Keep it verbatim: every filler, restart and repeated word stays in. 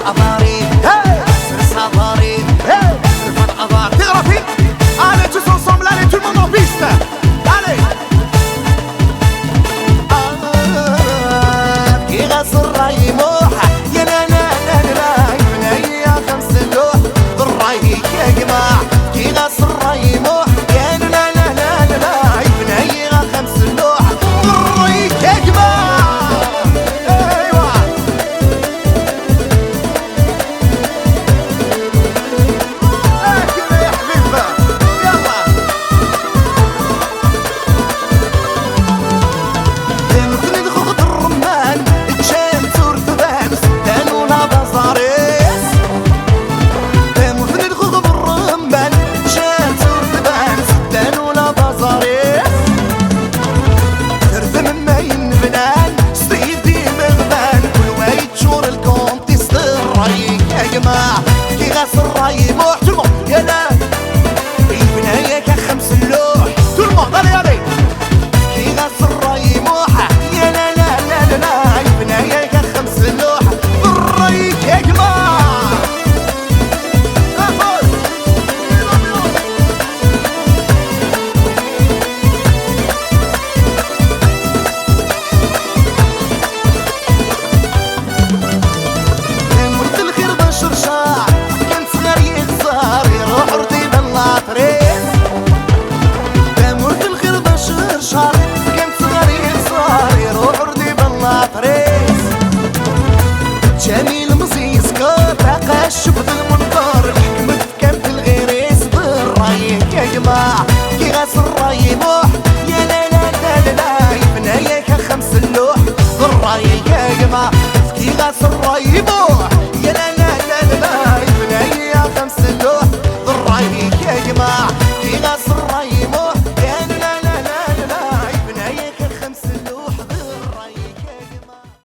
Aḍar-im, hey! Sers aḍar-im, hey! Rfed aḍar. Tiɣratin. Allez, tous ensemble, allez, tout le monde en piste. Allez. Ah, fkiɣ-as ṛṛay i Muḥ, ya la la la la la, yebna-yi axxam s lluḥ. D ṛṛay-ik a gma, fkiɣ-as ṛṛay i Muḥ, ya la la la la la, yebna-yi axxam s lluḥ. D ṛṛay-ik a gma. Aywa. Akken ya ḥbib, yalla. Tamurt-nni d xux d ṛṛemman, ččan-tt ur tban, seddan ula d aẓar-is. Tamurt-nni d xux d ṛṛemman, ččan-tt ur tban, seddan ula d aẓar-is. Terdem ayen bnan, s tidi meɣban, kul wa yeččur lkont. Tis d ṛṛay-ik a gma, fkiɣ-as ṛṛay i Muḥ, tout le monde, ya la. Yebna-yak axxam s lluḥ, tout le monde, allez, allez. Fkiɣ-as ṛṛay i Muḥ, ya la la la la la, yebna-yak axxam s lluḥ. D ṛṛay-ik a gma. Afus. Tamurt n lxir d acercar, ḥkan-tt ɣer yixẓar, iruḥ ur d-iban later-is. Tamurt n lxir d acercar, ḥkan-tt ɣer yixẓar, iruḥ ur d-iban later-is. Ǧǧan ilemẓi yeskeṛ, taqacubt d lmenqer, ḥekmet. Kant lɣir-is d ṛṛay-ik a gma, fkiɣ-as ṛṛay i Muḥ, ya la la la la la, yebna-yak axxam s lluḥ. D ṛṛay-ik a gma, fkiɣ-as ṛṛay i Muḥ, ya la la la la la, yebna-yi axxam s lluḥ. D ṛṛay-ik a gma, fkiɣ-as